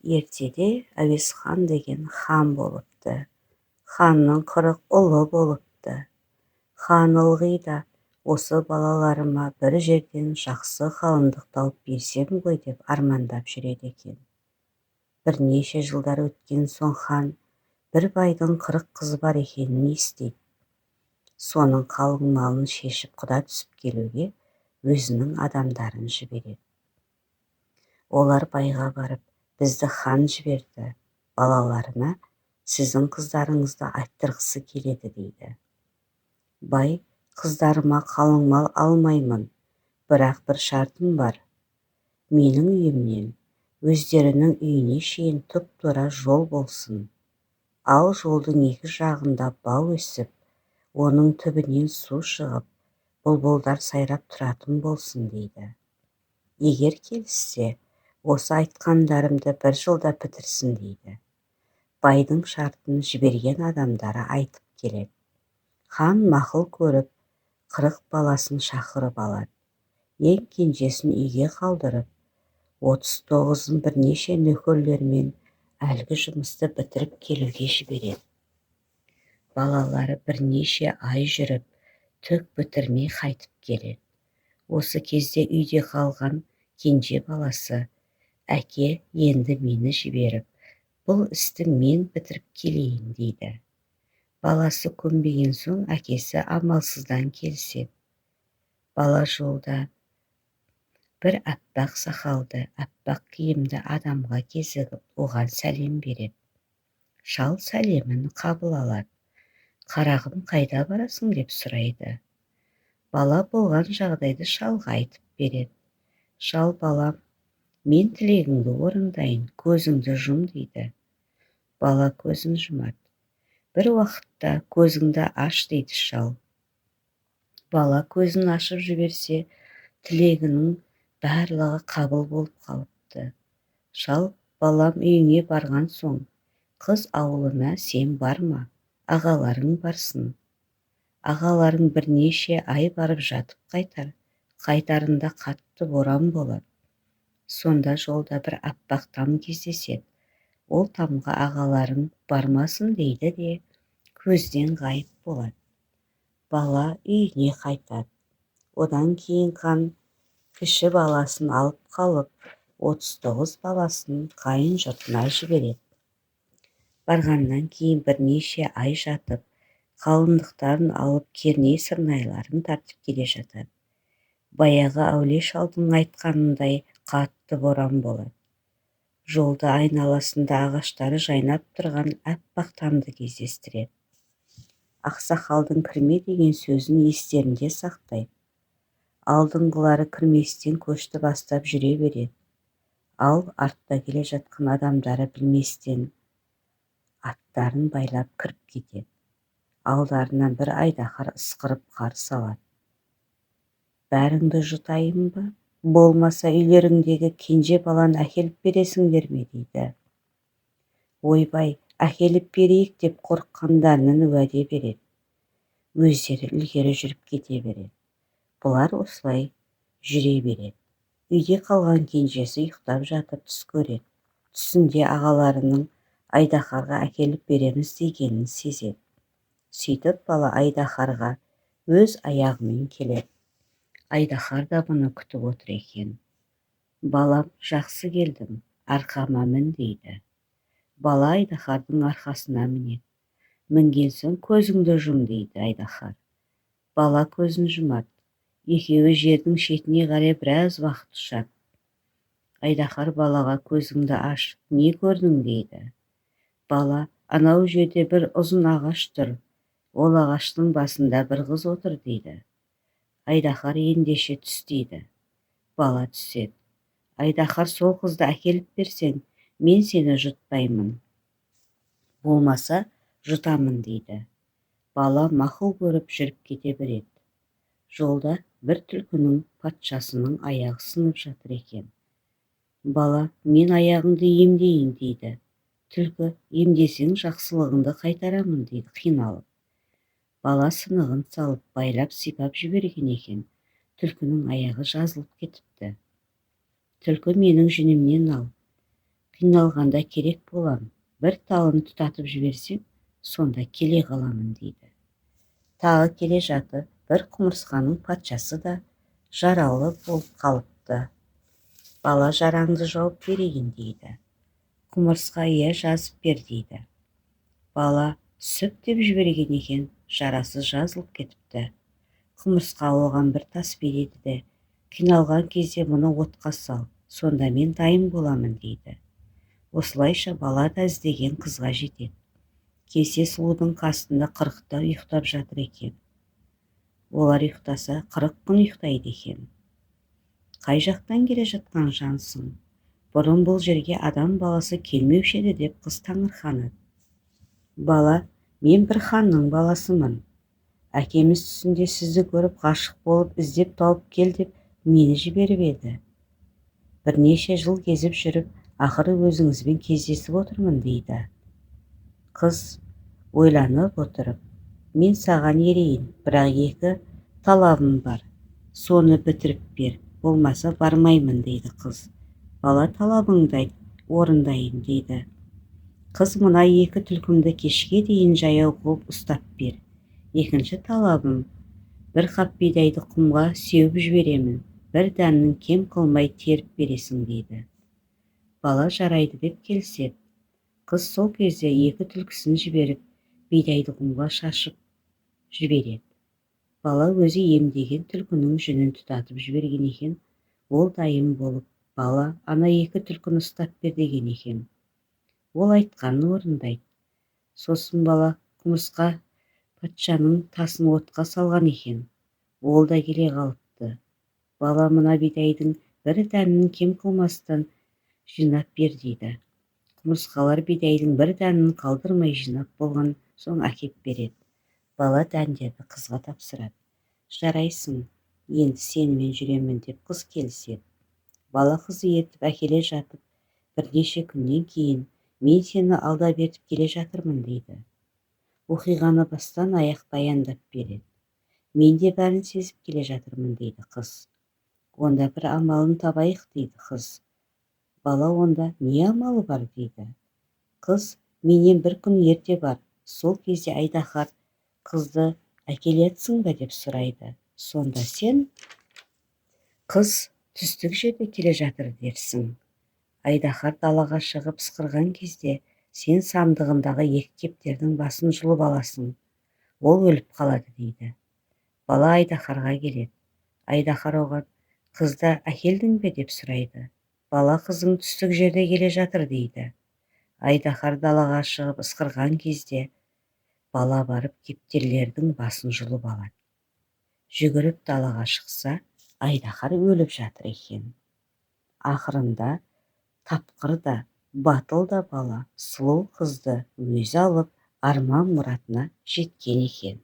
Ертеде Әуезхан деген хан болыпты. Ханның 40 ұлы болыпты. Хан ылғи да осы балаларыма бір жерден жақсы қалыңдық тауып берсем ғой деп армандап жүреді екен. Бірнеше жылдар өткен соң хан бір байдың 40 қызы бар екенін естиді. Соның қалың малын шешіп құда түсіп келуге өзінің адамдарын жібереді. Олар байға барып, бізді хан жіберді, балаларына сіздің қыздарыңызды айттырғысы келеді дейді. Бай, қыздарыма қалың мал алмаймын, бірақ бір шартым бар. Менің үйімнен өздерінің үйіне шейін тұп-тура жол болсын. Ал жолдың екі жағында бау өсіп, оның түбінен су шығып, бұлбұлдар сайрап тұратын болсын дейді. Егер келіссе, осы айтқандарымды бір жылда бітірсін дейді. Байдың шартын жіберген адамдары айтып келеді. Хан мақұл көріп, 40 баласын шақырып алады. Ең кенжесін үйге қалдырып, 39-ын бірнеше нөкерлермен әлгі жұмысты бітіріп келуге жібереді. Балалары бірнеше ай жүріп, түк бітірмей қайтып келеді. Осы кезде үйде қалған кенже баласы, әке, енді мені жіберіп, бұл істі мен бітіріп келейін дейді. Баласы көнбеген соң әкесі амалсыздан келіседі. Бала жолда бір аппақ сақалды, аппақ киімді адамға кезігіп, оған сәлем береді. Шал сәлемін қабыл алады. Қарағым, қайда барасың деп сұрайды. Бала болған жағдайды шалға айтып береді. Шал, балам, мен тілегіңді орындайын, көзіңді жұм дейді. Бала көзін жұмады. Бір уақытта көзіңді аш дейді шал. Бала көзін ашып жіберсе, тілегінің барлығы қабыл болып қалыпты. Шал, балам, үйіңе барған соң, қыз ауылына сен барма, ағаларың барсын. Ағаларың бірнеше ай барып жатып қайтар, қайтарында қатты боран болады. Сонда жолда бір аппақ там кездеседі. Ол тамға ағаларың бармасын дейді де, көзден ғайып болады. Бала үйіне қайтады. Одан кейін хан кіші баласын алып қалып, 39 баласын қайын жұртына жібереді. Барғаннан кейін бірнеше ай жатып, қалыңдықтарын алып керней-сырнайларын тартып келе жатады. Баяғы әулие шалдың айтқанындай қатты боран болады. Жолда айналасында ағаштары жайнап тұрған аппақ тамды кездестіреді. Ақсақалдың кірме деген сөзін естерінде сақтайды. Алдыңғылары кірместен көшті бастап жүре береді. Ал артта келе жатқан адамдары білместен аттарын байлап кіріп кетеді. Алдарынан бір айдаһар ысқырып қарсы алады. Бәріңді жұтайын ба? Болмаса үйлеріңдегі кенже баланы әкеліп бересіңдер ме дейді. Ойбай, әкеліп берейік деп қорыққандарынан уәде береді. Өздері ілгері жүріп кете береді. Бұлар осылай жүре береді. Үйде қалған кенжесі ұйықтап жатып түс көреді. Түсінде ағаларының айдаһарға әкеліп береміз дегенін сезеді. Сөйтіп бала айдаһарға өз аяғымен келеді. Айдаһар да бұны күтіп отыр екен. Балам, жақсы келдің, арқама мін дейді. Бала айдаһардың арқасына мінеді. Мінген соң көзіңді жұм дейді айдаһар. Бала көзін жұмады. Екеуі жердің шетіне қарай біраз уақыт ұшады. Айдаһар балаға көзіңді аш, не көрдің дейді. Бала, анау жерде бір ұзын ағаш тұр. Ол ағаштың басында бір қыз отыр дейді. Айдаһар ендеше түс дейді. Бала түседі. Айдаһар, сол қызды әкеліп берсең, мен сені жұтпаймын. Болмаса жұтамын дейді. Бала мақұл көріп жүріп кете береді. Жолда бір түлкінің патшасының аяғы сынып жатыр екен. Бала, мен аяғыңды емдейін дейді. Түлкі, емдесең жақсылығыңды қайтарамын дейді қиналып. Бала сынығын салып, байлап сипап жіберген екен. Түлкінің аяғы жазылып кетіпті. Түлкі, менің жүнімнен ал. Қиналғанда керек болам, бір талын тұтатып жіберсең, сонда келе қаламын дейді. Тағы келе жатып, бір құмырсқаның патшасы да жаралы болып қалыпты. Бала жараңды жауып берейін дейді. Құмырсқа иә жазып бер дейді. Бала сүп деп жіберген екен, жарасы жазылып кетіпті. Құмырсқа оған бір тас береді де, қиналған кезде мұны отқа сал, сонда мен дайын боламын дейді. Осылайша бала да іздеген қызға жетеді. Келсе сұлудың қасында 40-та ұйықтап жатыр екен. Олар ұйықтаса 40 күн ұйықтайды екен. Қай жақтан келе жатқан жансың? Бұрын бұл жерге адам баласы келмеуші еді деп қыз таңырқанады. Бала, мен бір ханның баласымын. Әкеміз түсінде сізді көріп ғашық болып іздеп тауып кел деп мені жіберіп еді. Бірнеше жыл кезіп жүріп, ақыры өзіңізбен кездесіп отырмын дейді. Қыз ойланып отырып, мен саған ерейін, бірақ екі талабым бар. Соны бітіріп бер, болмаса бармаймын дейді қыз. Бала талабыңды айт, орындайын дейді. Қыз мына екі түлкімді кешке дейін жаяу қуып ұстап бер. Екінші талабым, бір қап бидайды құмға сеуіп жіберемін, бір дәннің кем қылмай теріп бересің дейді. Бала жарайды деп келіседі. Қыз сол кезде екі түлкісін жіберіп, бидайды құмға шашып жібереді. Бала өзі емдеген түлкінің жүнін тұтатып жіберген екен, ол дайын болып, бала ана екі түлкіні ұстап бер деген екен. Ол айтқанын орындайды. Сосын бала құмырсқа патшаның тасын отқа салған екен. Ол да келе қалыпты. Бала мына бидайдың бір дәнін кем қылмастан жинап бер дейді. Құмырсқалар бидайдың бір дәнін қалдырмай жинап болған соң әкеп береді. Бала дәндерді қызға тапсырады. Жарайсың, енді сенімен жүремін деп қыз келіседі. Бала қызды ертіп әкеле жатып, бірнеше күннен кейін мен сені алдап ертіп келе жатырмын дейді. Оқиғаны бастан аяқ баяндап береді. Мен де бәрін сезіп келе жатырмын дейді қыз. Онда бір амалын табайық дейді қыз. Бала онда не амалы бар дейді. Қыз менен бір күн ерте бар, сол кезде айдаһар қызды әкелетсің бе деп сұрайды. Сонда сен қыз түстік жерде келе жатыр дерсің. Айдаһар далаға шығып ысқырған кезде сен сандығындағы екі кептердің басын жұлып аласың. Ол өліп қалады дейді. Бала айдаһарға келеді. Айдаһар оған қызды әкелдің бе деп сұрайды. Бала қызың түстік жерде келе жатыр дейді. Айдаһар далаға шығып ысқырған кезде бала барып кептерлердің басын жұлып алады. Жүгіріп далаға шықса, айдаһар өліп жатыр екен. Ақырында тапқыр да, батыл да бала сұлу қызды өзі алып арман мұратына жеткен екен.